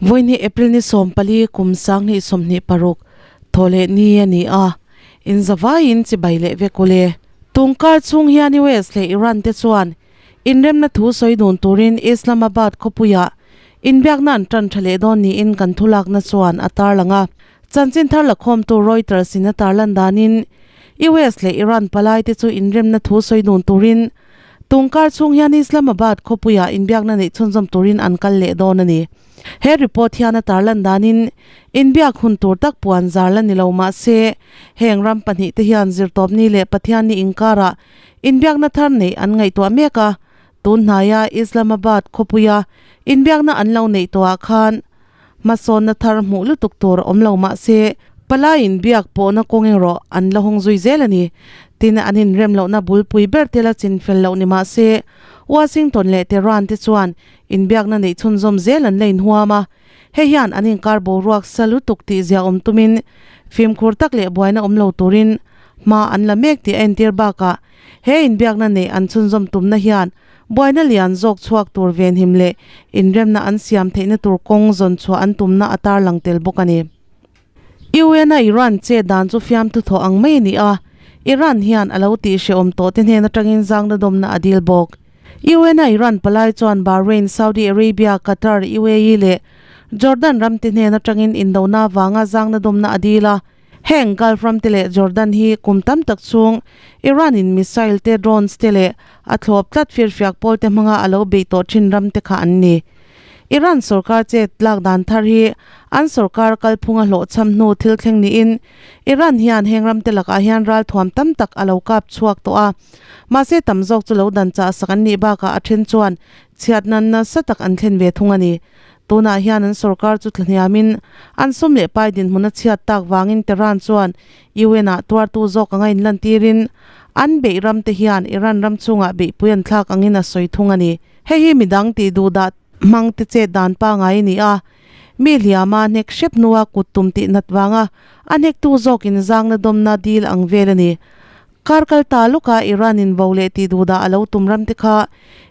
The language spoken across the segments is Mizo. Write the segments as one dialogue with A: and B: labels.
A: Vawiini April ni 14 kum 2026 thawhleh ni a ni a, inzavaiin chibai leh vek ule. Tungkar chhung hian US leh Iran te chuan inremna thu sawi dun turin Islamabad khawpuiah inbiakna an tan tha leh dawn niin kan thulakna chuan a tarlang a. Chanchin thar lakhawmtu Reuters in a tarlan danin US leh Iran palaite chu inremna thu sawi dun turin Tungkar chhung hian Islamabad khawpuiah inbiakna neih chhunzawm turin an kal leh dawn a ni. He report hian a tarlan danin inbiak hun tur tak puan zar la ni lo mah se, heng ram pahnihte hian Zirtawpni leh Pathianni inkarah inbiakna thar neih an ngaihtuah mek a, tun hnaia Islamabad khawpuia inbiakna an lo neih tawhah khan hmasawnna thar hmuh lutuk tur awm lo mah se, palai inbiak pawhna kawng erawh an la hawng zui zel a ni. Tin, an inrem lohna bulpui ber te la chin fel loh ni mah se, Washington leh Tehran te chuan inbiakna neih chhunzawm zel an la inhuam a, hei hian an inkar boruak sa lutuk tih zia awm tumin fimkhur tak leh buaina awm lo turin hma an la mek tih a entir bakah he inbiakna neih an chhunzawm tumna hian Buaina lian zawk chhuak tur venhim leh inremna an siam theihna tur kawng zawn chhuah an tumna a tarlang tel bawk a ni. UN-a Iran chet dan chu fiamthu thawh ang mai a ni a, Iran hian a lo tih hrehawm tawh te hnen atangin zangna dawmna a dil bawk. UN-a Iran palai chuan Bahrain, Saudi Arabia, Qatar, UAE leh Jordan ram te hnen atangin indona avanga zangna dawmna a dil a, Heng Gulf ram te leh Jordan hi kum tam tak chhung Iran in missile te, drones te leh a thlawp tlat firfiak pawl te hmanga a lo beih tawh thin ram te kha an ni. Iran sorkar chet lak dan thar hi an sorkar kalphunga hlawhchham hnu thil thleng niin Iran hian heng ram te lakah hian ralthuam tam tak a lo kap chhuak tawh a, mahse tam zawk chu lo dan chah sak an nih bakah a then chuan chhiatna nasa tak an thlen ve thung a ni. Tunah hian an sorkar chu tlahniamin an sum leh pai dinhmun a chhiat tak vangin Tehran chuan UN-ah tuartu zawk anga inlantirin an beih ram te hian Iran ram chungah beihpui an thlak angin a sawi thung a ni. Hei hi midang tih duhdah hmang te chet dan pangai a ni a, mi hliama hnek hrep hnua kut tum tih nat vanga a hnektu zawkin zangna dawmna dil ang vel a ni. Kar kal ta lawka Iran in vo leh tih duhdah a lo tum ram te kha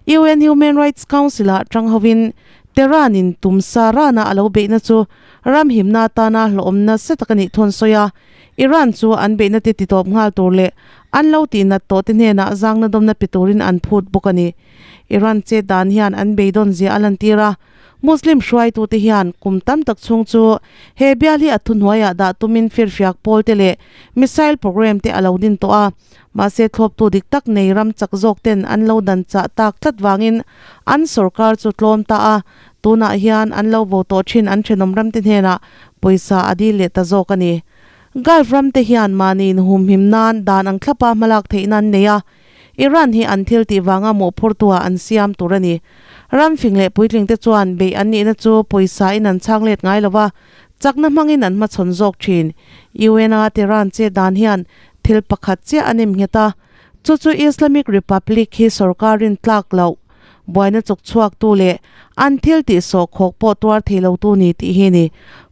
A: UN Human Rights Council ah tang hovin Tehran in tum sa rana a lo beihna chu ram himna atana hlawhawmna se tak a nih thawn sawi a, Iran chu an beihna te titawp nghal tur leh an lo tihnat tawh te hnenah zangna dawmna pe turin an phut bawk a ni. Iran chet dan hian an beidawn zia a lantir a, Muslim hruaitute hian kum tam tak chhung chu he bial hi a thuhnuaiah dah tumin firfiak pawl te leh missile program te a lo din tawh a, mahse thlawptu dik tak nei ram chak zawk ten an lo dan chah tak tlat vangin an sorkar chu tlawm ta a, tunah hian an lo vo tawh thin an thenawm ram te hnenah pawisa a dil leh ta zawk a ni. Gulf ram te hian mahni inhumhim nan dan ang thlapa hmalak theihna an nei a, Iran hi an thil tih vanga mawhphurtuah an siam tur a ni. Ram fing leh puitling te chuan beih an nihna chu pawisa in an chhang let ngai lo va, chakna hmangin an hmachhawn zawk thin. UN-a Tehran chet dan hian thil pakhat chiah a nem nghet a, chu chu Islamic Republic hi sorkarin tlak loh, buaina chawk chhuaktu leh an thil tih sawhkhawk pawh tuar thei lotu ni tih hi a ni.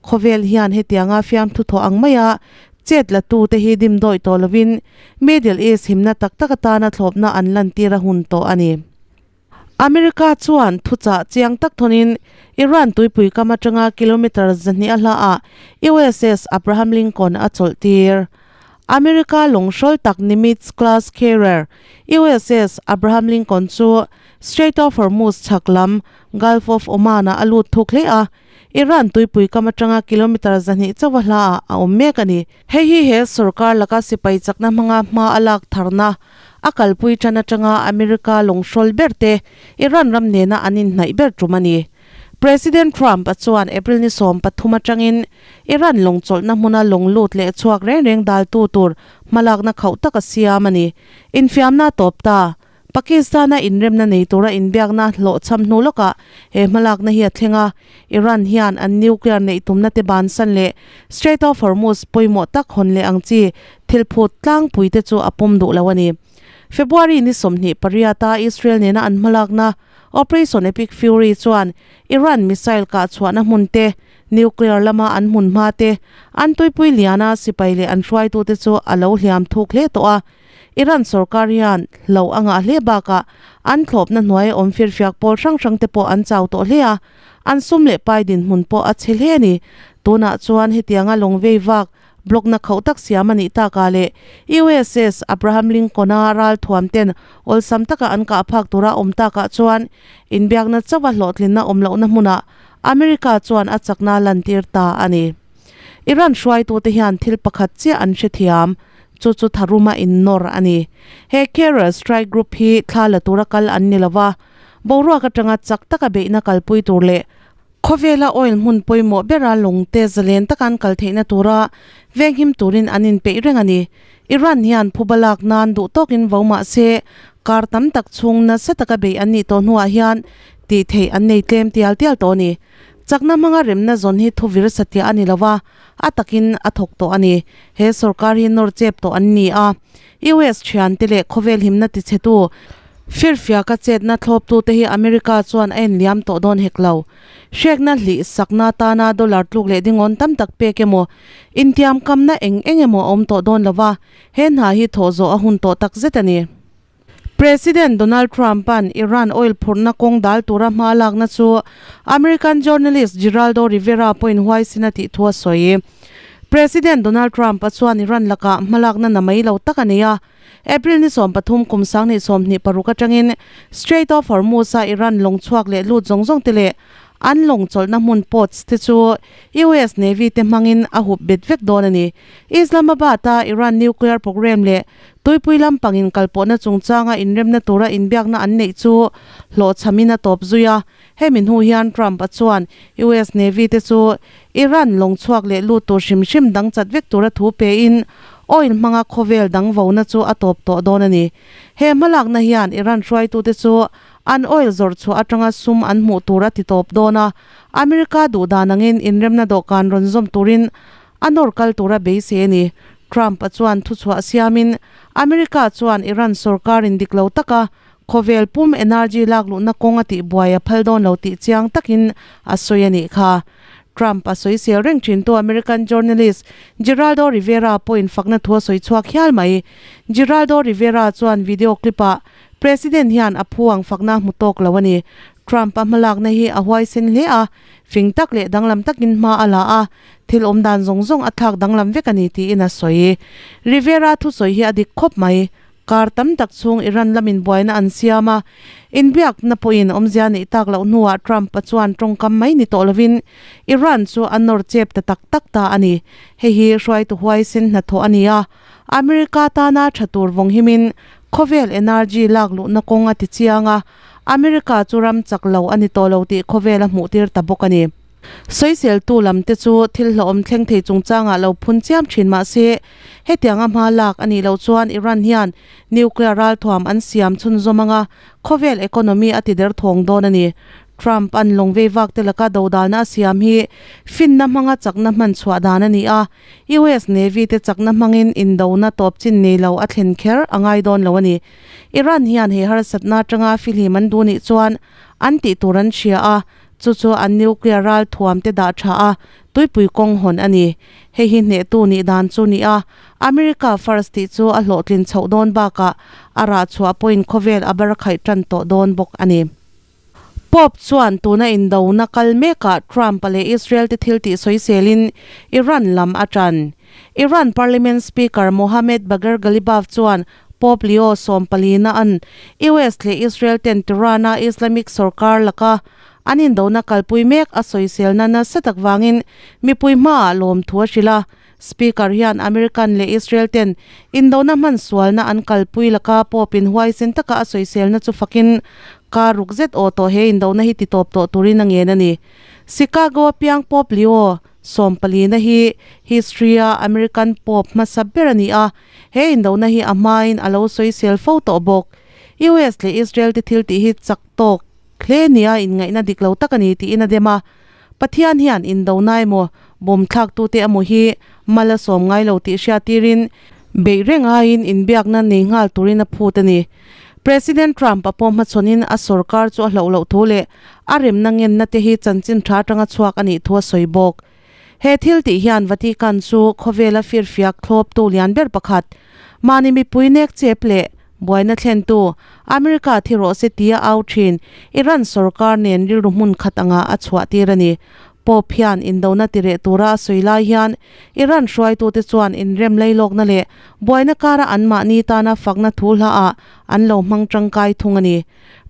A: Khawvel hian hetianga fiamthu thawh ang maia Chet la tu te hi dim dawih tawh lovin Middle East himna tak tak atana thlawpna an lantir a hun tawh a ni. America chuan thuchah chiang tak thawnin Iran tuipui kam atanga kilometre 200 a hla ah USS Abraham Lincoln a chawlh tir. America lawng hrawl tak Nimitz class carrier USS Abraham Lincoln chu Strait of Hormuz chhak lam Gulf of Oman ah a lut thuk hle a, Iran tuipui kam atanga kilometre 200 chauha hla ah a awm mek a ni. Hei hi he sorkar laka sipai chakna hmanga hma a lak tharna a kalpui tan atanga America lawng hrawl ber te Iran ram nena an inhnaih ber tum a ni. President Trump a chuan April ni 13 atangin Iran lawng chawlhna hmuna lawng lut leh chhuak reng reng daltu tur hmalakna khauh tak a siam a ni. Infiamna a tawp ta. Pakistan-a inremna nei tura inbiakna hlawhchham hnu lawkah he hmalakna hi a thleng a, Iran hian an nuclear neih tumna te bansan leh Strait of Hormuz pawimawh tak hawn leh ang chi thil phut tlangpui te chu a pawm duh lo a ni. February ni 28-a Israel nena an hmalakna Operation Epic Fury chuan Iran missile kah chhuahna hmun te, nuclear lama an hmun hma te, an tuipui liana sipai leh an hruaitute chu a lo hliam thuk hle tawh a. Iran sorkar hian hlo a ngah hle bakah an thlawpna hnuai awm firfiak pawl hrang hrang te pawh an chau tawh hle a. An sum leh pai dinhmun pawh a chhe hle a ni. Tunah chuan hetianga lawng vei vak block na khauh tak siam a nih takah leh USS Abraham Lincoln-a ral thuam ten awlsam taka an kah phak tura awm takah chuan inbiakna chauha hlawhtlinna awm lohna hmunah America chuan a chakna lantir ta a ni. Iran hruaitute hian thil pakhat chiah an hrethiam, chu chu tharuma innawr a ni. He Carrier Strike Group hi thla la tura kal an ni lova, boruak atanga chak taka beihna kalpui tur leh khawvela oil hmun pawimawh bera lawngte zalen taka an kal theihna tura venghim turin an inpeih reng a ni. Iran hian phuba lak nan duh tawkin vo mah se, kar tam tak chhung nasa taka beih an nih tawh hnuah hian tih theih an nei tlem tial tial tawh a ni. Chakna hmanga remna zawn hi thuvir satliah a ni lo va, a takin a thawk tawh a ni. He sorkar hi nawr chep tawh an ni a. US thiante leh khawvel himna tichhetu firfiaka chetna thlawptute hi America chuan a enliam tawh dawn hek lo. Hrekna hlih sakna tana dollar tluk leh dingawn tam tak pek emaw, intiamkamna eng eng emaw a awm tawh dawn lo va, he hna hi thawh zawh a hun tawh tak zet a ni. President Donald Trump-a'n Iran oil phurhna kawng dal tura hma lakna chu American journalist Geraldo Rivera pawhin huaisin a tih thu a sawi. President Donald Trump-a chuan Iran lakah hmalakna na mai lo tak a nei a. April ni 13 kum 2026 atangin Strait of Hormuz-a Iran lawng chhuak leh lut zawng zawng te leh an lawng chawlhna hmun ports te chu US Navy te hmangin a hup bet vek dawn a ni. Islamabad-a Iran nuclear programme leh Tuipui lampangin kalpawhna chungchanga inremna tura inbiakna an neih chu hlawhchhamin a tawp zui a. Hemi hnu hian Trump-a chuan US Navy te chu Iran lawng chhuak leh lut tur hrim hrim dang chat vek tura thu pein oil hmanga khawvel dang vona chu a tawp tawh dawn a ni. He hmalakna hian Iran hruaitute chu an oil zawrh chhuah atanga sum an hmuh tur a ti tawp dawn a, America duhdan angin inremna dawhkan rawn zawm turin A nawr kal tura beisei a ni. Trump-a chuan thuchhuah siamin, America chuan Iran sorkarin dik lo taka khawvel pum energy lakluhna kawng a tihbuai a phal dawn lo tih chiang takin a sawi a nih kha. Trump a sawisel reng thintu American journalist Geraldo Rivera pawhin fakna thu a sawi chhuak hial mai. Geraldo Rivera chuan video clip-ah President hian a phu ang fakna a hmu tawk lo a ni. Trump-a hmalakna hi a huaisen hle a, fing tak leh danglam takin hma a la a, thil awm dan zawng zawng a thlak danglam vek a ni tiin a sawi. Rivera thusawi hi a dik khawp mai. Kar tam tak chhung Iran lamin buaina an siam a, inbiakna pawhin awmzia neih tak loh hnuah Trump-a chuan tawngkam mai ni tawh lovin Iran chu a nawr chep ta tak tak ta a ni. Hei hi hruaitu huaisen hnathawh a ni a, America tana tha tur vawng himin khawvel energy lak luhna kawng a ti chiang a, America chu ram chak lo a ni tawh lo tih khawvel a hmuh tir ta bawk a ni. Sawiseltu lam te chu thil hlauhawm thleng thei chungchangah lo phun chiam thin mah se, hetianga hma lak a nih loh chuan Iran hian nuclear ralthuam an siam chhunzawm anga khawvel economy a ti der thawng dawn a ni. Trump an lawng vei vak te laka dodalna a siam hi finna hmanga chakna hman chhuah dan a ni a, US Navy te chakna hmangin indona tawp chin nei lo a thlen kher a ngai dawn lo a ni. Iran hian he harsatna atanga fihlim an duh nih chuan an tih tur an hria a, chu chu an nuclear ral thuam te dah tha a, tuipui kawng hawn a ni. Hei hi hnehtu nih dan chu ni a, America First tih chu a hlawhtlin chhoh dawn bakah a rah chhuah pawhin khawvel a bar khaih tan tawh dawn bawk a ni. Pope chuan tuna indona kal mekah Trump-a leh Israel te thil tih sawiselin Iran lam a tan. Iran Parliament Speaker Mohammad Bagher Ghalibaf chuan Pope Leo sawmpalina an US leh Israel ten Tehran-a Islamic sorkar laka an indona kalpui mek a sawiselna nasa tak vangin mipui hmaah lawmthu a hrilh a. Speaker hian American leh Israel ten indona hman sualna an kalpui laka Pope in huaisen taka a sawiselna chu fakin kar ruk zet aw tawh he indona hi titawp tawh turin a ngen a ni. Chicago a piang Pope Leo sawmpalina hi history-a American Pope hmasa ber a ni a, he indona hi a hmain a lo sawisel fo tawh bawk. US leh Israel te thil tih hi chak tawk hle nia inngaihna dik lo tak a ni tiin a dem a. Pathian hian indona emaw, bawm thlaktute emaw hi mal a sawm ngai lo tih hriattirin beih reng aiin inbiakna nei nghal turin a phut a ni. President Trump a pawh hmachhawnin a sorkar chu a hlauh loh thu leh a remna ngenna te hi chanchin tha atanga chhuak a nih thu a sawi bawk. He thil tih hian Vatican chu khawvela firfiak thlawptu lian ber pakhat, mahni mipui nek chep leh. Buaina thlentu, America thi rawh se tia au thin, Iran sorkar nen rilru hmun khat anga a chhuah tir a ni. Pope hian indona tireh tura a sawi lai hian Iran hruaitute chuan inrem leilawkna leh buaina kara anmahni tana fakna thu hlaah an lo hmang tangkai thung a ni.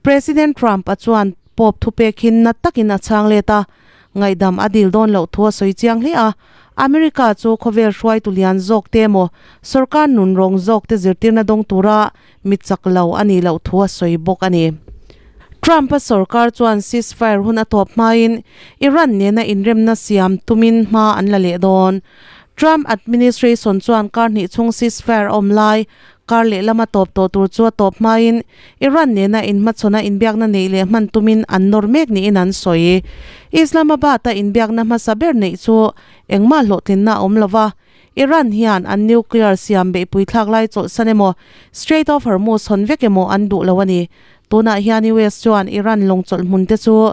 A: President Trump-a chuan Pope thupek hi na takin a chhang let a, ngaihdam a dil dawn loh thu a sawi chiang hle a. America chu khawvel hruaitu lian zawk te emaw sorkar nunrawng zawk te zirtirna dawng tura mi chak lo a nih loh thu a sawi bawk a ni. Trump-a sorkar chuan ceasefire hun a tawp hmain Iran nena inremna siam tumin hma an la leh dawn. Trump administration chuan kar hnih chhung ceasefire a awm lai kar lehlama tawp tawh tur chu a tawp hmain Iran nena inhmachhawna inbiakna neih leh hman tumin an nawr mek niin an sawi. Islamabad-a inbiakna hmasa ber neih chu engmah hlawhtlinna a awm lo va, Iran hian an nuclear siam beihpui thlak lai chawlhsan emaw, Strait of Hormuz hawn vek emaw an duh lo a ni. Tunah hian US chuan Iran lawng chawlh hmun te chu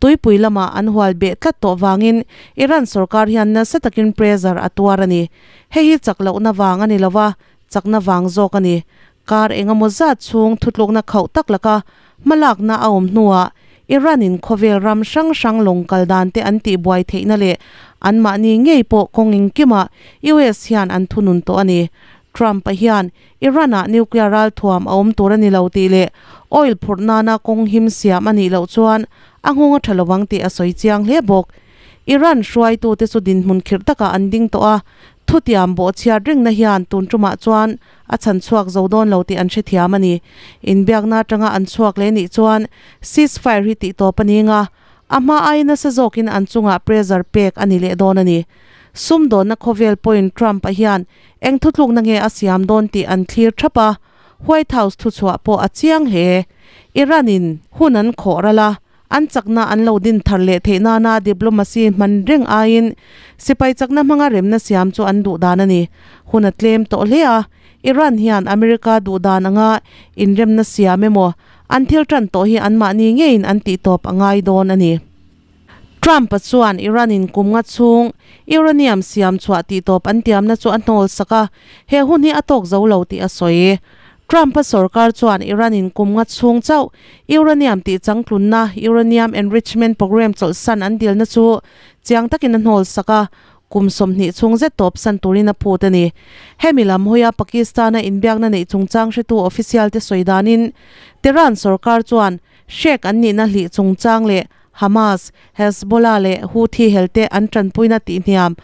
A: tuipui lamah an hual beh tlat tawh vangin Iran sorkar hian nasa takin pressure a tuar a ni. Hei hi chak lohna vang a ni lo va, chakna vang zawk a ni. Kar engemaw zat chhung thutlukna khauh tak laka hmalakna a awm hnuah Iran-in khawvel ram hrang hrang lawng kal dan te an tihbuai theihna leh anmahni ngei pawh kawng engkimah US hian an thunun tawh a ni. Trump-a hian Iran-ah nuclear ralthuam a awm tur a ni lo tih leh oil phurh nana kawng him siam a nih loh chuan a nghawng a tha lovang tih a sawi chiang hle bawk. Iran hruaitute chu dinhmun khirh takah an ding tawh a, thutiam bawhchhiat ringna hian tun tumah chuan a chhan chhuak zo dawn lo tih an hrethiam a ni. Inbiakna atanga an chhuak leh nih chuan ceasefire hi tih tawp a ni nga, a hma ai nasa zawkin an chungah pressure pek a ni leh dawn a ni. Sumdawnna khawvel pawhin Trump-a hian eng thutlukna nge a siam dawn tih an thlir thap a, White House thuchhuah pawh a chiang hle. Iran-in hun an khawh ral a, An chakna an lo din thar leh theih nana diplomacy hman reng aiin sipai chakna hmanga remna siam chu an duh dan a ni. Hun a tlem tawh hle a, Iran hian America duh dan anga inremna siam emaw an thil tan tawh hi anmahni ngeiin an tihtawp a ngai dawn a ni. Trump-a chuan Iran-in kum nga chhung uranium siam chhuah tihtawp an tiamna chu a hnawl sak a, he hun hi a tawk zo lo tih a sawi. Trump-a sorkar chuan Iran-in kum nga chhung chauh uranium tih changtlunna, uranium enrichment program chawlhsan an dilna chu chiang takin a hnawl sak a, kum 20 chhung zet tawpsan turin a phut a ni. Hemi lam hawia Pakistan-a inbiakna neih chungchang hretu official te sawi danin Tehran sorkar chuan hrek an nihna hlih chungchang leh Hamas, Hezbollah leh Houthi helte an tanpuina tihhniam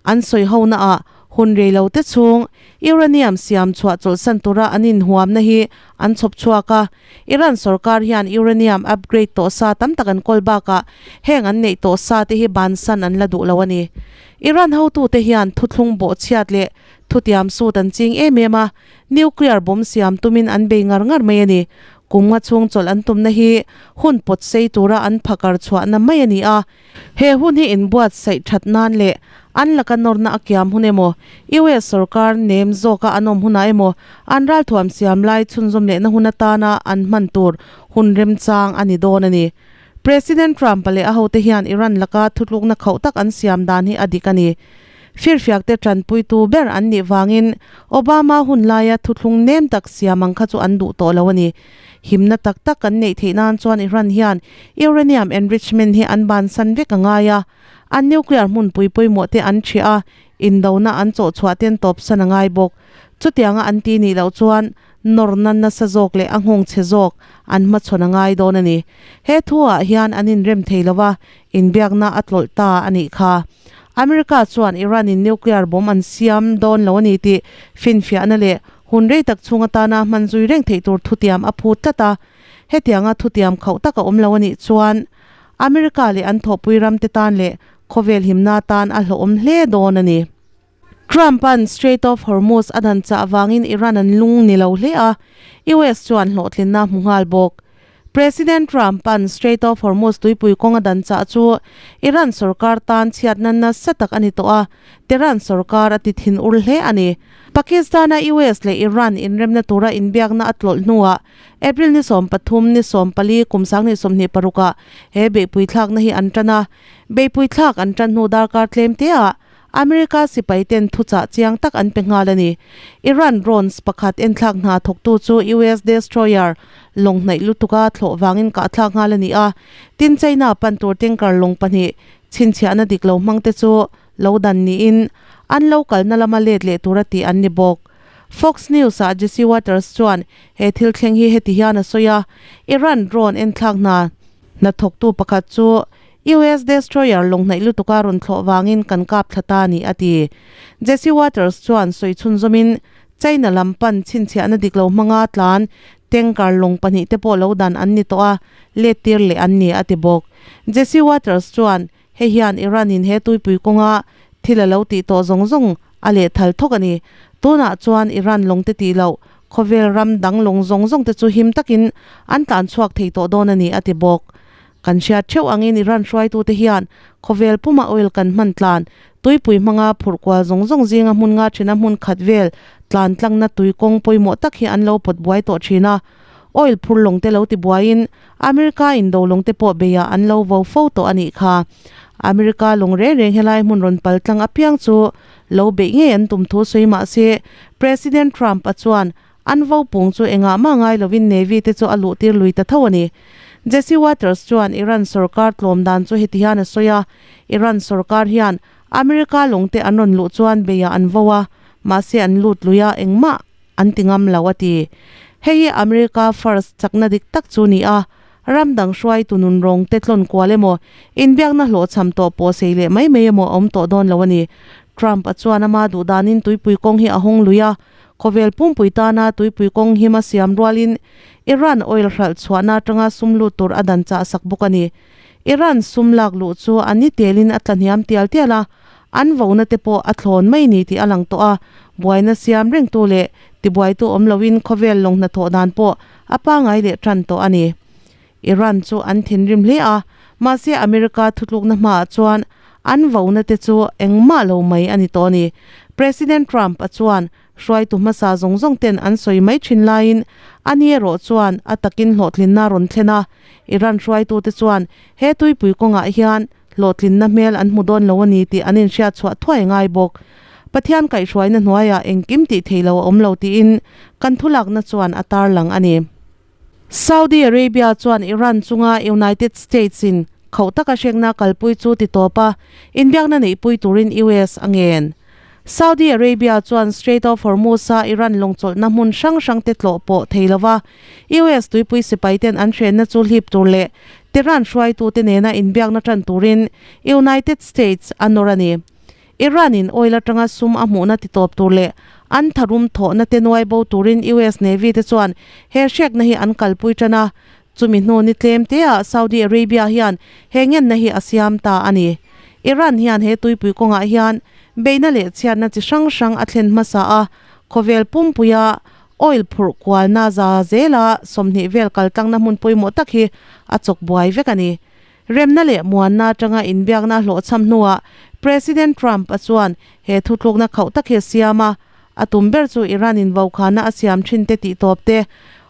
A: An sawi honaah hun rei lo te chhung uranium siam chhuah chawlhsan tura an inhuamna hi an chhawp chhuak a. Iran sorkar hian uranium upgrade tawh sa tam tak an kawl bakah heng an neih tawh sa te hi bansan an la duh lo a ni. Iran hotute hian thuthlung bawhchhiat leh thutiam sut an ching em em a, nuclear bomb siam tumin an bei ngar ngar mai a ni. Kum nga chhung chawlh an tumna hi hun pawt sei tura an phakar chhuahna mai a ni a. He hun hi inbuatsaih that nan leh an laka nawrna a kiam hun emaw, US sorkar nem zawka an awm hunah emaw, an ralthuam siam lai chhunzawm lehna hun atana an hman tur hun remchang a ni dawn a ni. President Trump-a leh a hote hian Iran laka thutlukna khauh tak an siam dan hi a dik a ni. Firfiakte tanpuitu ber an nih vangin Obama hun laia thuthlung nem tak siam ang kha chu an duh tawh lo a ni. Himna tak tak kan neih theih nan chuan Iran hian uranium enrichment hi an bansan vek a ngai a, an nuclear hmunpui pawimawh te an ṭhiah a, indona an chawh chhuah ten tawpsan a ngai bawk. Chutianga an ti nih loh chuan nawrna nasa zawk leh a nghawng chhe zawk an hmachhawn a ngai dawn a ni. He thuah hian an inrem thei lo va, inbiakna a tlawlh ta a nih kha. America chuan Iran-in nuclear bomb an siam dawn lo a ni tih finfiahna leh Hun rei tak chhung atana hman zui reng theih tur thutiam a phut tlat a, hetianga thutiam khauh tak a awm lo a nih chuan America leh an thawhpui ramte tan leh khawvel himna tan a hlawhawm hle dawn a ni. Trump-a'n Strait of Hormuz a dan chah vangin Iran an lung ni lo hle a, US chuan hlawhtlinna a hmu nghal bawk. President Trump-a'n Strait of Hormuz tuipui kawng a dan chah chu Iran sorkar tan chhiatna nasa tak a ni tawh a, Tehran sorkar a ti thin ur hle a ni. Pakistan-a US leh Iran inremna tura inbiakna a tlawlh hnuah April ni 13 ni 14 kum 2026 ah he beihpui thlakna hi an tan a, beihpui thlak an tan hnu darkar tlem teah. America sipai ten thuchah chiang tak an pe nghal a ni. Iran drones pakhat enthlak hna thawktu chu US destroyer lawng hnaih lutuka thlawh vangin kahthlak nghal a ni a, tin China pan tur tanker lawng pahnih chhinchhiahna dik lo hmang te chu lo dan niin an lo kalna lama let leh tura tih an ni bawk. Fox News ah Jesse Watters chuan he thil thleng hi heti hian a sawi a, Iran drone enthlak hna hnathawktu pakhat chu US destroyer lawng hnaih lutuka rawn thlawh vangin kan kap thla ta a ni, a ti. Jesse Watters chuan sawi chhunzawmin China lam pan chhinchhiahna dik lo hmanga tlan tanker lawng pahnih te pawh lo dan an ni tawh a, let tir leh an ni, a ti bawk. Jesse Watters chuan hei hian Iran in he tuipui kawnga thil a lo tih tawh zawng zawng a leh thal thawk a ni. Tunah chuan Iran lawng te tih loh khawvel ram dang lawng zawng zawng te chu him takin an tlan chhuak thei tawh dawn a ni, a ti bawk. Kan hriat theuh angin Iran hruaitute hian khawvel puma oil kan hman tlan, tuipui hmanga phurh kual zawng zawng zinga hmun nga thina hmun khat vel tlan tlangna tui kawng pawimawh tak hi an lo pawt buai tawh thin a. Oil phur lawng te lo ti buaiin America indo lawng te pawh beiah an lo vo fo tawh a nih kha. America lawng reng reng helai hmun rawn pal tlang apiang chu lo beih ngei an tum thu sawi mah se President Trump a chuan An vo pung chu engah mah ngai lovin Navy te chu a luh tir lui ta tho a ni. Jesse Watters chuan Iran sorkar tlawm dan chu heti hian a sawi a, Iran sorkar hian America lawng te an rawn luh chuan beiah an vo a, mahse an lut lui a, engmah an ti ngam lo a ti. Hei hi America first chakna dik tak chu ni a, ram dang hruaitu nun rawng te tlawn kual emaw, inbiakna hlawhchham tawh pawh sei leh mai mai emaw a awm tawh dawn lo a ni. Trump a chuan ama duh danin tuipui kawng hi a hawng lui a, Khawvel pumpui tana tuipui kawng him a siam rualin Iran oil hralh chhuahna atanga sum lut tur a dan chah sak bawk a ni. Iran sum lak luh chu a ni telin a tla hniam tial tial a, an vona te pawh a thlawn mai ni tih a lang tawh a, buaina siam rengtu leh tibuaitu awm loin khawvel lawng hnathawh dan pawh a pangai leh tan tawh a ni. Iran chu an thinrim hle a, mahse America thutlukna hmaah chuan an vona te chu engmah lo mai a ni tawh a ni. President Trump a chuan hruaitu hmasa zawng zawng ten an sawi mai thin laiin a ni erawh chuan a takin hlawhtlinna a rawn thlen a, Iran hruaitute chuan he tuipui kawngah hian hlawhtlinna hmel an hmu dawn lo a ni tih an inhriat chhuah thuai ngai bawk. Pathian kaihhruaina hnuaiah engkim tih theih lo a awm lo tiin kan thulakna chuan a tarlang a ni. Saudi Arabia chuan Iran chunga United States in khauh taka hrekna kalpui chu ti tawp a, inbiakna neihpui turin US a ngen. Saudi Arabia chuan Strait of Hormuz-a Iran lawngchawlhna hmun hrang hrang te tlawh pawh thei lova US tuipui sipai ten an hrenna chu hlip tur leh Tehran hruaitute nena inbiakna tan turin United States a nawr a ni. Iran in oil atanga sum a hmuhna ti tawp tur leh an tharum thawhna te nuai bo turin US Navy te chuan he hriakna hi an kalpui tan a, chumi hnu ni tlem te ah Saudi Arabia hian he ngenna hi a siam ta a ni. Iran hian he tuipui kawngah hian beihna leh chhiatna chi hrang hrang a thlen hmasa a, khawvel pumpuia oil phurh kualna za zela 20 vel kaltlangna hmun pawimawh tak hi a chawk buai vek a ni. Remna leh muanna atanga inbiakna hlawhchham hnuah President Trump a chuan he thutlukna khauh tak hi a siam a, a tum ber chu Iran in vokhana a siam thin te tih tawp te,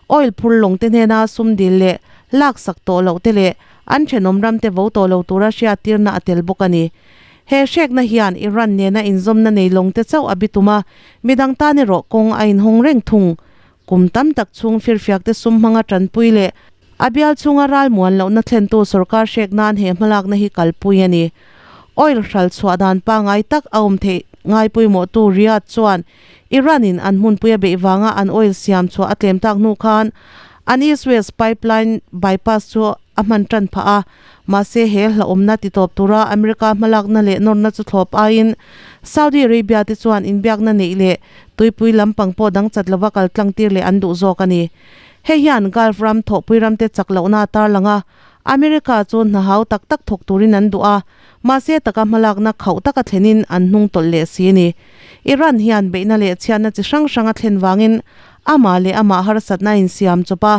A: oil phur lawng te hnena sum dil leh laksak tawh loh te leh an thenawm ram te vo tawh lo tura hriattirna a tel bawk a ni. He hrekna hian Iran nena inzawmna nei lawng te chauh a bitum a, midang tan erawh kawng a inhawng reng thung. Kum tam tak chhung firfiak te sum hmanga tanpui leh a bial chhunga ral muan lohna thlentu sorkar hrek nan he hmalakna hi kalpui a ni. Oil hral chhuah dan pangai tak a awm theih ngai pawimawhtu Riyadh chuan Iran in an hmunpui a beih vanga an oil siam chhuah a tlem tak hnu khan an East-West pipeline bypass chu a hman tan phah a, mahse he hlauhawmna ti tawp tura America hmalakna leh nawrna chu thlawp aiin Saudi Arabia te chuan inbiakna neih leh tuipui lampang pawh dang chat lova kal tlang tir leh an duh zawk a ni. Hei hian Gulf ram thawhpui ramte chak lohna a tarlang a, America chu hna hau tak tak thawk turin an duh a, mahse taka hmalakna khauh taka thlenin an hnung tawlh leh si a ni. Iran hian beihna leh chhiatna chi hrang hrang a thlen vangin amah leh amah harsatna a insiam chawp a,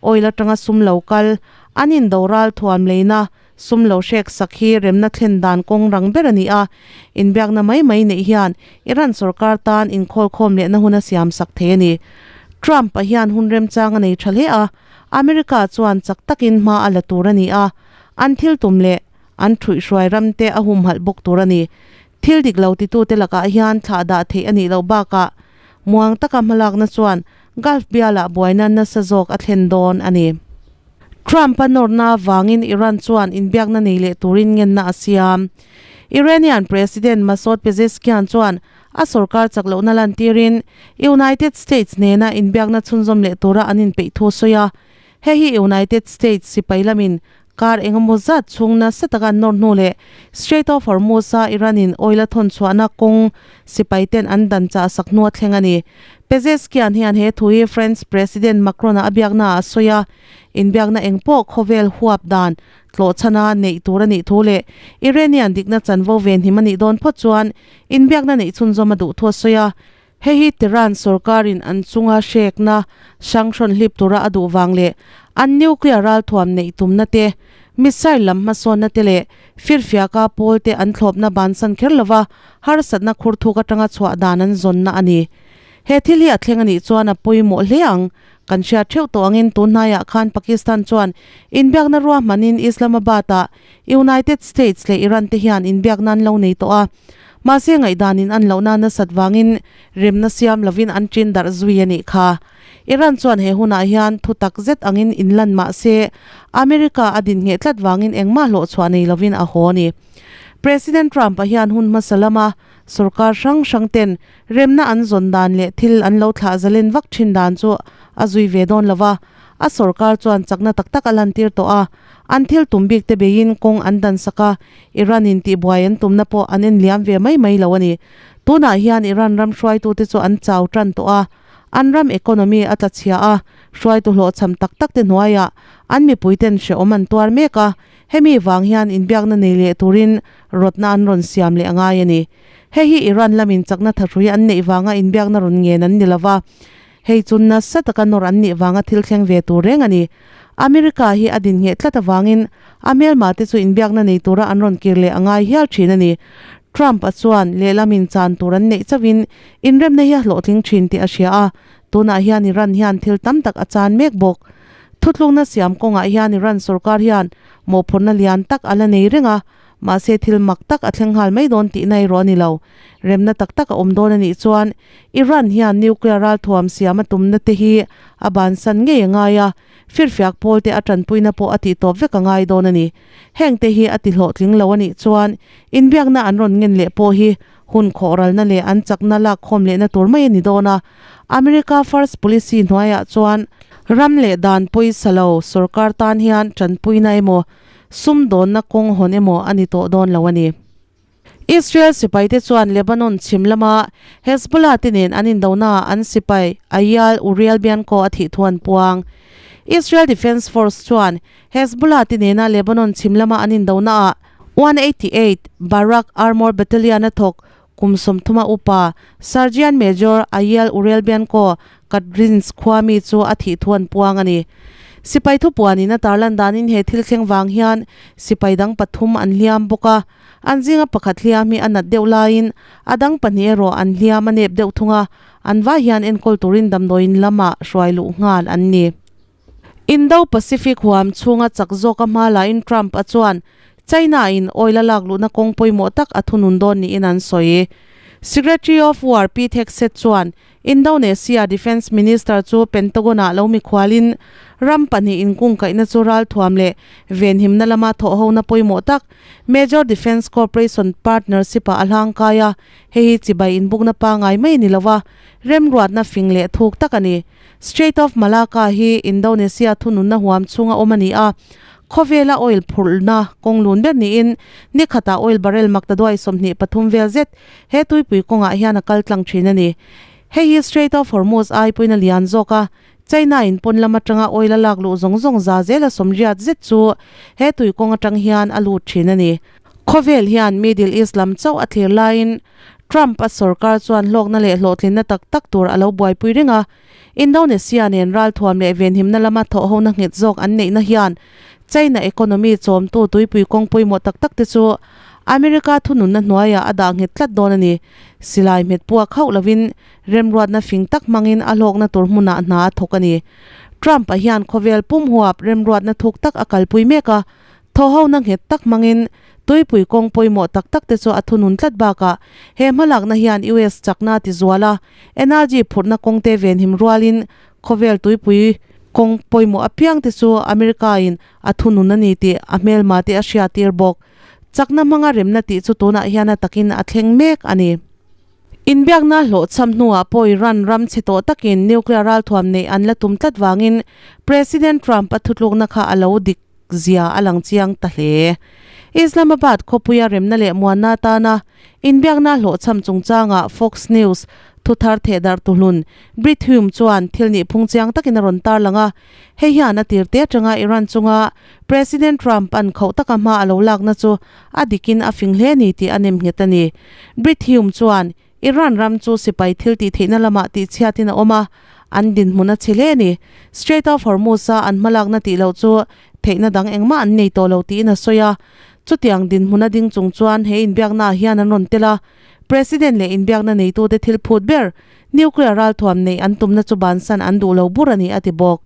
A: Oil atanga sum lo kal, an indo ral thuam leina sum lo hrek sak hi remna thlen dan kawng rang ber a ni a, inbiakna mai mai neih hian Iran sorkar tan inkhawlkhawm lehna hun a siam sak thei a ni. Trump-a hian hun remchang a nei tha hle a, America chuan chak takin hma a la tur a ni a, an thil tum leh an thuihhruai ramte a humhalh bawk tur a ni. Thil dik lo titute lakah hian thlah dah theih a nih loh bakah muang taka hmalakna chuan Gulf bialah buaina nasa zawk a thlen dawn a ni. Trump-a nawrna avangin Iran chuan inbiakna nei leh turin ngenna a siam. Iranian President Masoud Pezeshkian chuan a sorkar chak lohna lantirin United States nena inbiakna chhunzawm leh tura an inpeih thu a sawi a. Hei hi United States sipai lamin kar engemaw zat chhung nasa taka an nawr hnu leh Strait of Hormuz-a Iran-in oil a thawn chhuahna kawng sipai ten an dan chah sak hnu a thleng a ni. Pezeshkian hian he thu hi French President Macron-a a biaknaah a sawi a, inbiakna eng pawh khawvel huap dan tlawhchhana neih tur a nih thu leh Iranian dikna chanvo venhim a nih dawn phawt chuan inbiakna neih chhunzawm a duh thu a sawi a. Hei hi Tehran sorkarin an chunga hrekna hrang hrawn hlip tura a duh vang leh an nuclear ralthuam neih tumna te, missile lam hmasawnna te leh firfiaka pawl te an thlawpna bansan kher lova harsatna khur thuk atanga chhuah dan an zawnna a ni. He thil hi a thleng a nih chuan a pawimawh hle ang. Kan hriat theuh tawh angin tun hnaiah khan Pakistan chuan inbiakna ruahmanin Islamabad-ah United States leh Iran te hian inbiakna an lo nei tawh a. Mahse ngaihdanin an lohna nasat vangin remna siam lovin an ṭin darh zui a nih kha. Iran chuan he hunah hian thu tak zet angin inlan mah se America a din ngheh tlat vangin engmah hlawhchhuah nei lovin a haw a ni. President Trump-a hian hun hmasa lama sorkar hrang hrang ten remna an zawn dan leh thil an lo thlah zalen vak ṭhin dan chu a zui ve dawn lo va, a sorkar chuan chakna tak tak a lantir tawh a. An thil tum bik te beiin kawng an dan sak a, Iran in tihbuai an tumna pawh an en liam ve mai mai lo a ni. Tunah hian Iran ram hruaitute chu an chau tan tawh a, an ram economy a tla chhia a, hruaitu hlawhchham tak tak te hnuaiah an mipuiten hrehawm an tuar mek a, hemi vang hian inbiakna nei leh turin rawtna an rawn siam leh a ngai a ni. Hei hi Iran lamin chakna thahrui an neih vanga inbiakna rawn ngen an ni lo va, Hei chu nasa taka nawr an nih vanga thil thleng ve tur reng a ni. America hi a din ngheh tlat avangin a hmelma te chu inbiakna nei tura an rawn kir leh a ngai hial thin a ni. Trump-a chuan lehlamin chan tur an neih chauhin inremna hi a hlawhtling thin tih a hria a, tunah hian Iran hian thil tam tak a chan mek bawk. Thutlukna siam kawngah hian Iran sorkar hian mawhphurhna lian tak a la nei reng a, mahse thil mak tak a thleng nghal mai dawn tihna erawh a ni lo. Remna tak tak a awm dawn a nih chuan Iran hian nuclear ralthuam siam a tumna te hi a bansan ngei a ngai a, firfiak pawl te a tanpuina pawh a tihtawp vek a ngai dawn a ni. Heng te hi a ti hlawhtling lo a nih chuan inbiakna an rawn ngen leh pawh hi hun khawhralna leh an chakna lakkhawm lehna tur mai a ni dawn a. America First Policy hnuaiah chuan ram leh dan pawisa lo sorkar tan hian tanpuina emaw sumdawnna kawng hawn emaw a ni tawh dawn lo a ni. Israel sipaite chuan Lebanon chhim lama Hezbollah te nen an indonaah an sipai Ayal Uriel Bianco a thih thu an puang. Israel Defense Force chuan Hezbollah te nena Lebanon chhim lama an indonaah 188 Barak Armour Battalion a thawk kum 30 upa Sergeant Major Ayal Uriel Bianco Kadrins khuami chu a thih thu an puang a ni. Sipai thupuanin a tarlan danin he thil thleng vang hian sipai dang pathum an hliam bawk a. An zinga pakhat hliam hi a nat deuh laiin a dang pahnih erawh an hliam a nep deuh thung a, an vai hian enkawl turin damdawiin lamah hruai luh nghal an ni. Indo-Pacific huam chhunga chak zawka hma lain Trump a chuan China-in oil a lak luhna kawng pawimawh tak a thunun dawn niin an sawi. Secretary of War Pete Hegseth chuan Indonesia Defence Minister chu Pentagon-ah lo mikhualin ram pahnih inkungkaihna chu ralthuam leh venhimna lama thawhhona pawimawh tak Major Defence Cooperation Partnership-ah a hlangkai a, hei hi chibai inbukna pangai mai ni lova remruatna fing leh thuk tak a ni. Strait of Malacca hi Indonesia thununna huam chhunga awm a ni a, khawvela oil phurhna kawng lun ber niin ni khatah oil barrel maktaduai 23 vel zet he tuipui kawngah hian a kal tlang thin a ni. Hei hi Strait of Hormuz ai pawhin a lian zawk a, China in pawn lam atanga oil a lak luh zawng zawng za zela sawmriat zet chu he tui kawng atang hian a lut thin a ni. Khawvel hian Middle East lam chauh a thlir laiin Trump a sorkar chuan hlawkna leh hlawhtlinna tak tak tur a lo buaipui reng a. Indonesia nen ralthuam leh venhimna lama thawhhona nghet zawk an neihna hian China economy chawmtu tuipui kawng pawimawh tak tak te chu America thununna hnuaiah a dah nghet tlat dawn a ni. Silai hmet puak hauh lovin Remruatna fing tak hmangin a hlawkna tur hmunah hna a thawk a ni. Trump-a hian khawvel pum huap remruatna thuk tak a kalpui mek a, thawhhona nghet tak hmangin Tuipui kawng pawimawh tak tak te chu a thunun tlat bakah he hmalakna hian US chakna a ti zual a, energy phurhna kawngte venhim rualin khawvel tuipui kawng pawimawh apiang te chu America in a thunun a ni tih a hmelma te a hriattir bawk. Chakna hmanga remna tih chu tunah hian a takin a thleng mek a ni. Inbiakna hlawhchham hnuah pawh Iran ram chhe tawh takin nuclear ralthuam neih an la tum tlat vangin President Trump a thutlukna kha a lo dik zia a lang chiang ta hle. Islamabad khawpuia remna leh muanna atana inbiakna hlawhchham chungchangah Fox News thuthar thehdarh tuhlun Brit Hume chuan thil nih phung chiang takin a rawn tarlang a, hei hian a tirte atanga Iran chunga President Trump an khauh taka hma a lo lakna chu a dikin a fing hle ni tih a nem nghet a ni. Brit Hume chuan Iran ram chu sipai thil tih theihna lamah tihchhiatin a awm a, an dinhmun a chhe hle a ni. Strait of Hormuz-a an hmalakna tih loh chu theihna dang engmah an nei tawh lo tiin a sawi a. Chutiang dinhmun a ding chung chuan he inbiaknaah hian an rawn tel a, President leh inbiakna neitute thil phut ber, nuclear ralthuam neih an tumna chu bansan an duh lo bur a ni a ti bawk.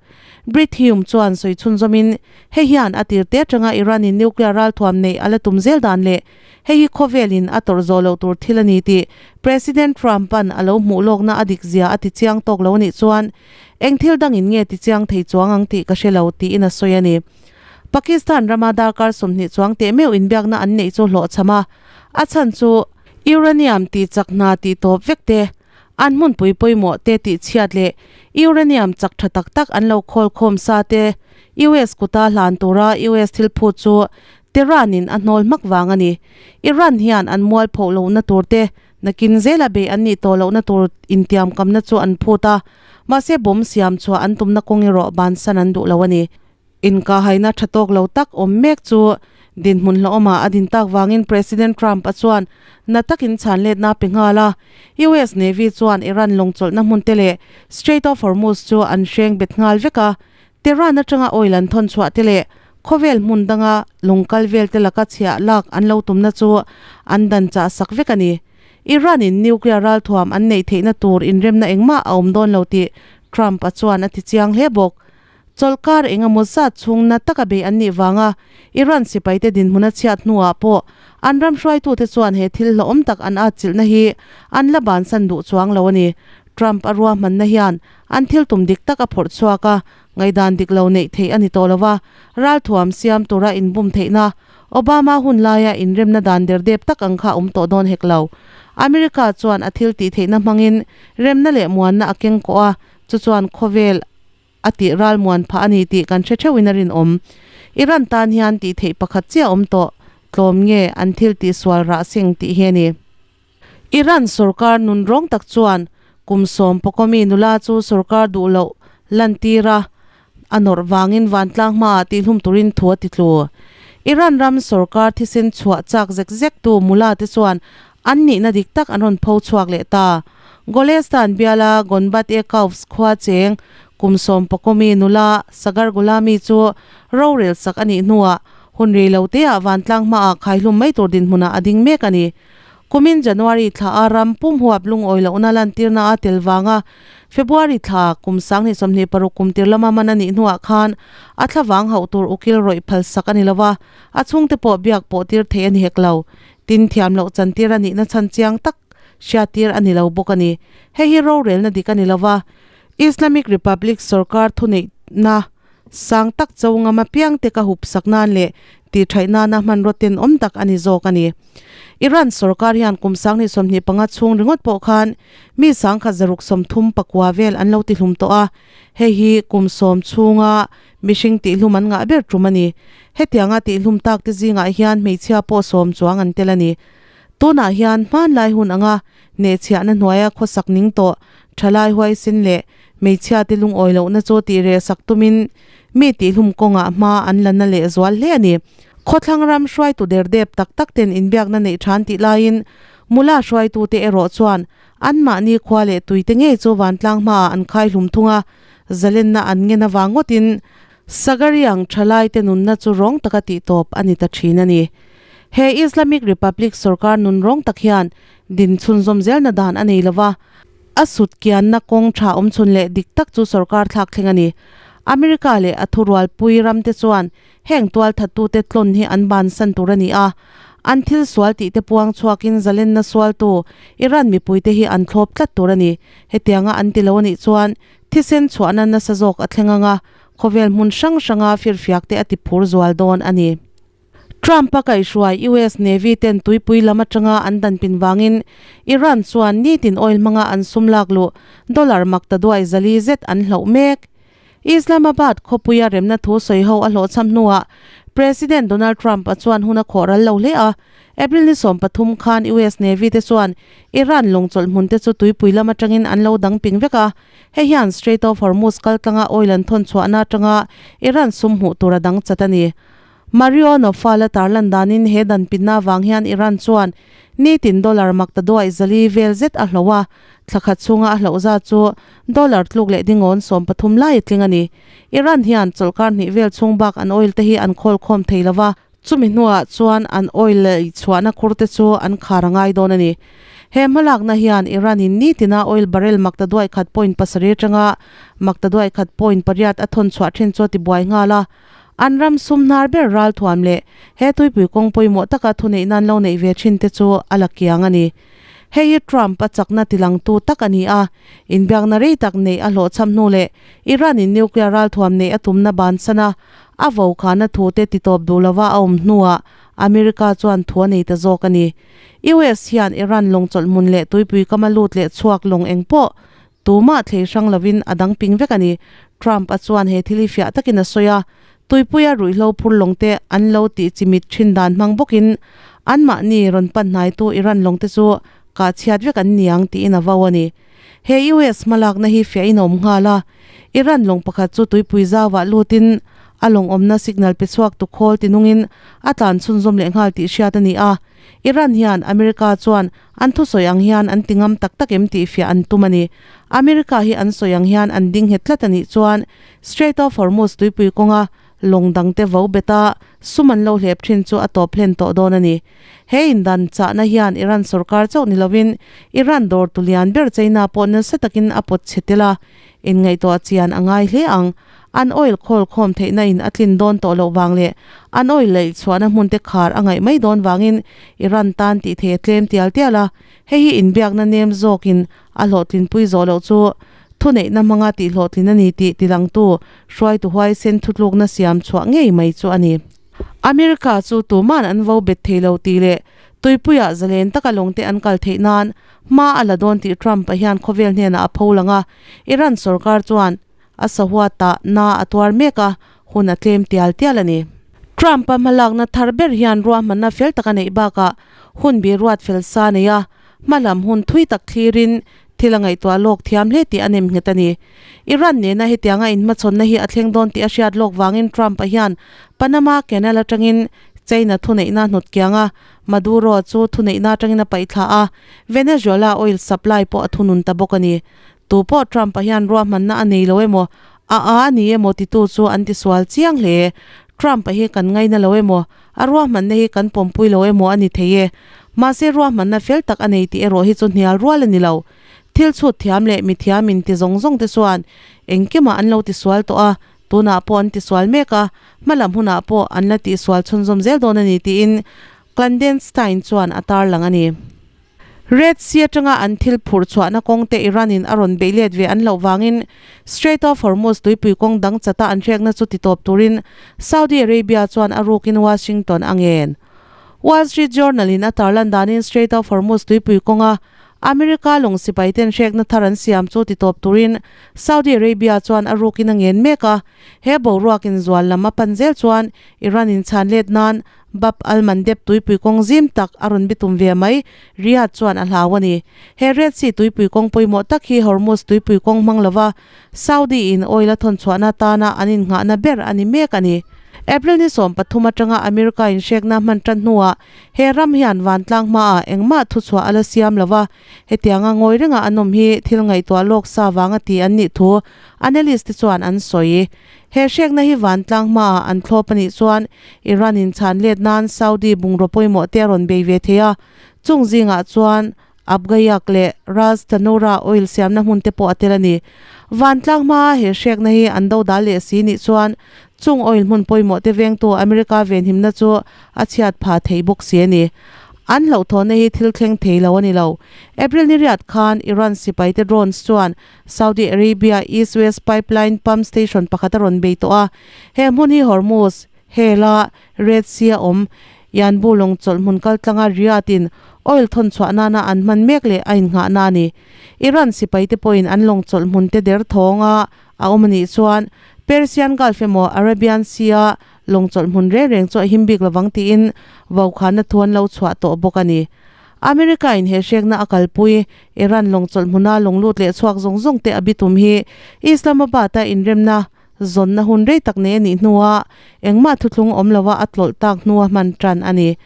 A: Brit Hume chuan sawi chhunzawmin, hei hian a tir te atanga Iran-in nuclear ralthuam neih a la tum zel dan leh Hei hi khawvelin a tawrh zawh loh tur thil a ni tih President Trump-a'n a lo hmuh lawkna a dik zia a ti chiang tawk lo nih chuan eng thil dangin nge ti chiang thei chuang ang tih ka hre lo tiin a sawi a ni. Pakistan rama darkar 20 chuang teh meuh inbiakna an neih chu hlawhchham a, a chhan chu uranium tih chak hna tih tawp vek te, an hmunpui pawimawh te tih chhiat leh uranium chak tha tak tak an lo khawl khawm sa te US kuta hlan tura US thil phut chu Tehran-in a hnawl hmak vang a ni. Iran hian an mual phoh lohna tur te, nakin zela beih an nih tawh lohna tur intiamkamna chu an phut a, mahse bomb siam chhuah an tumna kawng erawh bansan an duh lo a ni. Inkahaina tha tawk lo tak awm mek chu dinhmun hlauhawmah a din tak vangin President Trump-a chuan na takin chhan letna a pe nghal a. US Navy chuan Iran lawngchawlhna hmun te leh Strait of Hormuz chu an hreng bet nghal vek a. Tehran atanga oil an thawn chhuah te leh khawvel hmun danga lawng kal vel te laka chhiah lak an lo tumna chu an dan chah sak vek a ni. Iran-in nuclear ralthuam an neih theihna tur inremna engmah a awm dawn lo tih Trump-a chuan a ti chiang hle bawk. Chawlhkar eng emaw zat chhung na taka bei an nih vanga Iran sipaite dinhmun a chhiat hnuah pawh an ram hruaitute chuan he thil hlauhawm tak an atchilhna hi an la bansan duh chuang lo a ni. Trump a ruahmanna hian an thil tum dik tak a phawrh chhuak a, ngaihdan dik lo neih theih a ni tawh lo va, ralthuam siam tura inbum theihna Obama hun laia inremna dan derdep tak ang kha a awm tawh dawn hek lo. America chuan a thil tih theihna hmangin remna leh muanna a keng kawh a, chu chuan khawvel a tih ral muan phah a ni tih kan hre theuhin a rinawm. Iran tan hian tih theih pakhat chiah a awm tawh, tlawm nge an thil tih sual rah seng tih hi a ni. Iran sorkar nun rawng tak chuan kum sawm pawkawmi nula chu sorkar duh loh lantir a, a nawrh vangin vantlang hmaah tihhlum turin thu a ti tlu. Iran ram sorkar thisen chhuah chak zek zek tu mula te chuan an nihna dik tak an rawn pho chhuak leh ta. Golestan biala Gonbad-e-Kaufs khua cheng kum sawm pawkawmi nula Sagar Gholami chu rorel sak a nih hnuah hun rei lo teah vantlang hmaah khaihlum mai tur dinhmunah a ding mek a ni. Kumin January thla a ram pum huap lungawi lohna lantirna a tel vanga February thla kum 2026 kum tir lama man a nih hnuah khan a thlavang hauh tur ukil rawih phal sak a ni lo va, a chhungte pawh biak pawh tir theih a ni hek lo. Tin, thiam loh chantir a nihna chhan chiang tak hriattir a ni lo bawk a ni. Hei hi rorelna dik a ni lo va, Islamic Republic sorkar thuneihna sang tak cho ngam apiangte ka hup sak nan leh tihṭhaih nana hmanraw tenawm tak a ni zawk a ni. Iran sorkar hian kum 2025 chhung ringawt pawh khan mi 1639 vel an lo tihlum tawh a, hei hi kum sawm chhunga mihring tihlum an ngah ber tum a ni. Hetianga tihlum tak te zingah hian hmeichhia pawh sawm chuang an tel a ni. Tunah hian hmanlai hun anga hnehchhiahna hnuaia khawsak ning tawh thalai huaisen leh hmeichhia te lungawi lohna chu tih reh sak tumin mi tihlum kawngah hma an la na leh zual hle a ni. Khawthlang ram hruaitu derdep tak tak ten inbiakna neih than tih laiin mula hruaitute erawh chuan anmahni khua leh tuite ngei chu vantlang hmaah an khaihlum thung a, zalenna an ngen avang ngawtin Sagariang thalaite nunna chu rawng taka tih tawp a ni ta thin a ni. He Islamic Republic sorkar nun rawng tak hian din chhunzawm zelna dan a nei lova, a sut kianna kawng tha awm chhun leh dik tak chu sorkar thlak thleng a ni. America leh a thurualpui ramte chuan heng tualthattute tlawn hi an bansan tur a ni a, An thil sual tih te puang chhuakin zalenna sualtu Iran mipuite hi an thlawp tlat tur a ni. Hetianga an ti lo a nih chuan thisen chhuahna nasa zawk a thleng ang a, khawvel hmun hrang hranga firfiak te a ti phur zual dawn a ni. Trump-a kaihhruai US Navy ten tuipui lam atanga an danpin vangin Iran chuan nitin oil hmanga an sum lak luh dollar makta duai zali zet an hloh mek. Islamabad khawpuia remna thu sawi ho a hlawhchham hnuah President Donald Trump-a chuan hun a khawh ral lo hle a. April ni 13 khan US Navy te chuan Iran lawngchawlh hmun te chu tuipui lam atangin an lo dang ping vek a. Hei hian Strait of Hormuz kaltlanga oil an thawn chhuahna atanga Iran sum hmuh tur a dang chat a ni. Mario Nawfal a tarlan danin he dan pinna avang hian Iran chuan nitin dollar makta duaih zali vel zet a hloh a, thla khat chhunga a hloh zat chu dollar tluk leh dingawn 13 lai a tling a ni. Iran hian chawlhkar hnih vel chhung bak an oil te hi an khawl khawm thei lo va, chumi hnuah chuan an oil lei chhuahna khur te chu an khar a ngai dawn a ni. He hmalakna hian Iran in nitina oil barrel makta duaih khat point pasarih atanga makta duaih khat point pariat a thawn chhuah thin chu a tibuai nghal a. An ram sum hnar ber ralthuam leh he tuipui kawng pawimawh taka thuneih nan lo neih ve thin te chu a la kiang a ni. Hei hi Trump a chakna tilangtu tak a ni a, inbiakna rei tak neih a hlawhchham hnu leh Iran in nuclear ralthuam neih a tumna bansan a, a vokhana thu te titawp duh lova a awm hnuah America chuan thu a nei ta zawk a ni. US hian Iran lawng chawlh hmun leh tuipui kama lut leh chhuak lawng eng pawh Tumah thlei hrang lovin a dang ping vek a ni. Trump a chuan he thil hi fiah takin a sawi a, tuipuia ruihhlo phur lawng te an lo tih chimit thin dan hmang bawkin anmahni rawn pan hnaitu Iran lawng te chu kah chhiat vek an ni ang tiin a vau a ni. He US hmalakna hi fiahin a awm nghal a, Iran lawng pakhat chu tuipui zauah lutin a lawng awmna signal pe chhuak tu khawl tinungin a tlan chhunzawm leh nghal tih hriat a ni a. Iran hian America chuan an thusawi ang hian an ti ngam tak tak em tih fiah an tum a ni. America hi an sawi ang hian an ding nghet tlat a nih chuan Strait of Hormuz tuipui kawnga lawng dangte vo beta sum an lo hlep thin chu a tawp hlen tawh dawn a ni. He indan chahna hian Iran sorkar chauh ni lovin Iran dawr tu lian ber China pawh nasa takin a pawt chhe tel a, inngaihtuah chian a ngai hle ang. An oil khawl khawm theihna in a tlin dawn tawh loh vang leh an oil laih chhuahna hmun te khar a ngaih mai dawn vangin Iran tan tih thei a tlem tial tial a, hei hi inbiakna nem zawkin a hlawhtlinpui zawh loh chu thuneihna hmanga tih hlawhtlin a ni tih tilangtu hruaitu huaisen thutlukna siam chhuah ngei mai chu a ni. America chu tuman an vo bet thei lo tih leh tuipuiah zalen taka lawngte an kal theih nan hma a la dawn tih Trump-a hian khawvel hnenah a pho lang a, Iran sorkar chuan A sahuatah na a tuar mek a, hun a tlem tial tial a ni. Trump-a hmalakna thar ber hian ruahmanna fel tak a neih bakah hun bi ruat fel sa nei a, hmalam hun thui tak thlirin thil a ngaihtuah lawk thiam hle tih a nem nghet a ni. Iran nena hetianga inhmachhawnna hi a thleng dawn tih a hriat lawk vangin Trump-a hian Panama Canal atangin China thuneihna hnawt kiang a, Maduro chu thuneihna atangin a paihthla a, Venezuela oil supply pawh a thunun ta bawk a ni. Tu pawh Trump-a hian ruahmanna a nei lo emaw, a a a ni emaw titu chu an tisual chiang hle. Trump-a hi kan ngaina lo emaw, a ruahmanna hi kan pawmpui lo emaw a ni thei e. Mahse ruahmanna fel tak a nei tih erawh hi chu hnial rual a ni lo. Thil chhut thiam leh mi thiam in ti zawng zawng te chuan engkimah an lo tisual tawh a, tunah pawh an tisual mek a, hmalam hunah pawh an la tihsual chhunzawm zel dawn a ni tiin Klandenstein chuan a tarlang a ni. Red Sea atanga an thil phurh chhuahna kawngte Iran in a rawn beih let ve an loh vangin Strait of Hormuz tuipui kawng dang chata an hrekna chu titawp turin Saudi Arabia chuan a rukin Washington a ngen. Wall Street Journal in a tarlan danin Strait of Hormuz tuipui kawnga America lawng sipai ten hrekna thar an siam chu titawp turin Saudi Arabia chuan a rukin a ngen mek a, he boruak inzual lam a pan zel chuan Iran in chhan let nan Bab al-Mandeb tuipui kawng zim tak a rawn bitum ve mai, Riyadh chuan a hlau a ni. He Red Sea tuipui kawng pawimawh tak hi Hormuz tuipui kawng hmang lova Saudi in oil a thawn chhuahna atana an innghahna ber a ni mek a ni. April ni 13 atanga America in hrekna hman tan hnuah he ram hian vantlang hmaah engmah thuchhuah a la siam lova, hetianga ngawi renga an awm hi thil ngaihtuah lawk sa vanga ti an nih thu analyst te chuan an sawi. He hrekna hi vantlang hmaah an thlawp a nih chuan Iran in chhan let nan Saudi bungraw pawimawh te a rawn bei ve thei a, chung zingah chuan Abgayak leh Ras Tanura oil siamna hmun te pawh a tel a ni. Vantlang hmaa he hrekna hi an do dal leh si nih chuan Chung oil hmun pawimawh te vengtu America venhimna chu a chhiat phah thei bawk si a ni. An hlauhthawnna hi thil thleng thei lo a ni lo. April ni riat khan Iran sipaite drones chuan Saudi Arabia East-West Pipeline pump station pakhat a rawn bei tawh a. He hmun hi Hormuz, Hela, Red Sea a awm Yanbu lawng chawlh hmun kaltlanga Riyadh in oil thawn chhuah nana an hman mek leh a innghahna a ni. Iran sipaite pawhin an lawng chawlh hmun te der thawnga a awm a nih chuan Persian Gulf emaw Arabian Sea a lawng chawlh hmun reng reng chu a him bik lovang tiin vaukhana thu an lo chhuah tawh bawk a ni. America in he hrekna a kalpui Iran lawng chawlh hmuna lawng lut leh chhuak zawng zawng te a bitum hi Islamabad a inremna zawnna hun rei tak nei a nih hnua engmah thuthlung awm lova a tlawlh tak hnua hman tan a ni.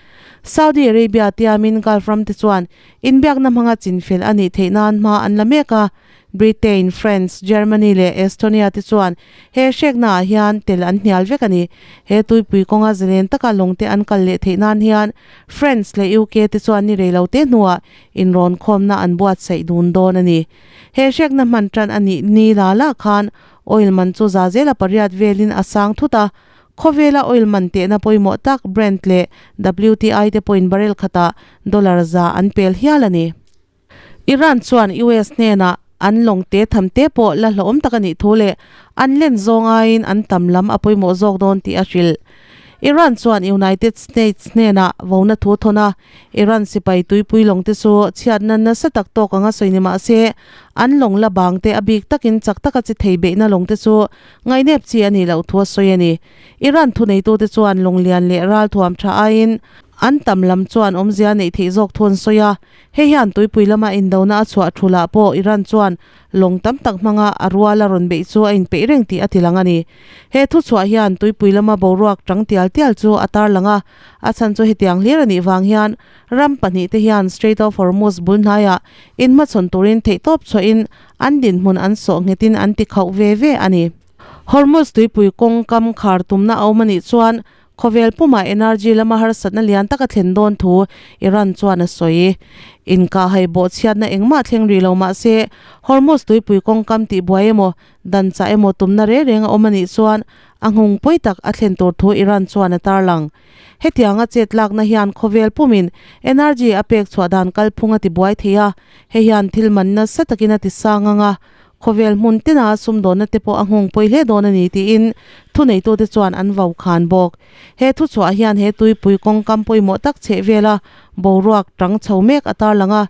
A: Saudi Arabia tiamin Gulf ram te chuan inbiakna hmanga chinfel a nih theih nan hma an la mek a, Britain, France, Germany leh Estonia te chuan he hreknaah hian tel an hnial vek a ni. He tuipui kawnga zalen taka lawng te an kal leh theih nan hian France leh UK te chuan ni rei lo te hnuah inrawn khawmna an buatsaih dun dawn a ni. He hrekna hman tan a nih ni la la khan oil man chu za zela pariat velin a sang thut a, khawvela oil man tehna pawimawh tak Brent leh WTI te pawhin barrel khatah dollar za an pel hial a ni. Iran chuan US hnenah an lawng te tham te pawh la hlauhawm tak a nih thu leh an len zawng aiin an tam lam a pawimawh zawk dawn tih a hrilh. Iran chuan United States hnenah vona thu thawn a, Iran sipai tuipui lawng te chu chhiatna nasa tak tawk anga sawi ni mah se, an lawng la bang te a bik takin chak taka chi thei beihna lawng te chu ngaihnep chi a nih loh thu a sawi a ni. Iran thuneitute chuan lawng lian leh ral thuam tha aiin an tam lam chuan awmzia neih theih zawk thu an sawi a, hei hian tuipui lama indona a chhuah thulah pawh Iran chuan Lawng tam tak hmanga a rual a rawn beih chu a inpeih reng tih a ti lang a ni. He thuchhuah hian tuipui lama boruak tang tial tial chu a tarlang a, a chhan chu hetiang hlir a nih vang hian ram pahnihte hian Strait of Hormuz bul hnaiah inhmachhawn turin theihtawp chhuahin an dinhmun an sawh nghetin an ti khauh ve ve a ni. Hormuz tuipui kawng kam khar tumna a awm a nih chuan Khawvel pumah energy lama harsatna lian tak a thlen dawn thu Iran chuan a sawi. Inkahhai bawhchhiatna engmah thleng rih lo mah se, Hormuz tuipui kawngkam tihbuai emaw, dan chah emaw tumna reng reng a awm a nih chuan a nghung pawi tak a thlen tur thu Iran chuan a tarlang. Hetianga chet lakna hian khawvel pumin energy a pek chhuah dan kalphung a tibuai thei a, hei hian thil man nasa takin a tisang ang a, Khawvel hmun tina sumdawnna te pawh a nghawng pawi hle dawn a ni tiin thuneitute chuan an vau khan bawk. He thuchhuah hian he tuipui kawngkam pawimawh tak chheh vela boruak tang chho mek a tarlang a,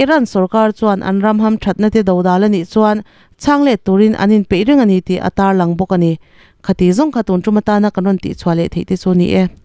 A: Iran sorkar chuan an ram hamthatna te dodal a nih chuan chhang let turin an inpeih reng a ni tih a tarlang bawk a ni. Khati zawng kha tun tum atana kan rawn tihchhuah leh theih te chu a ni e.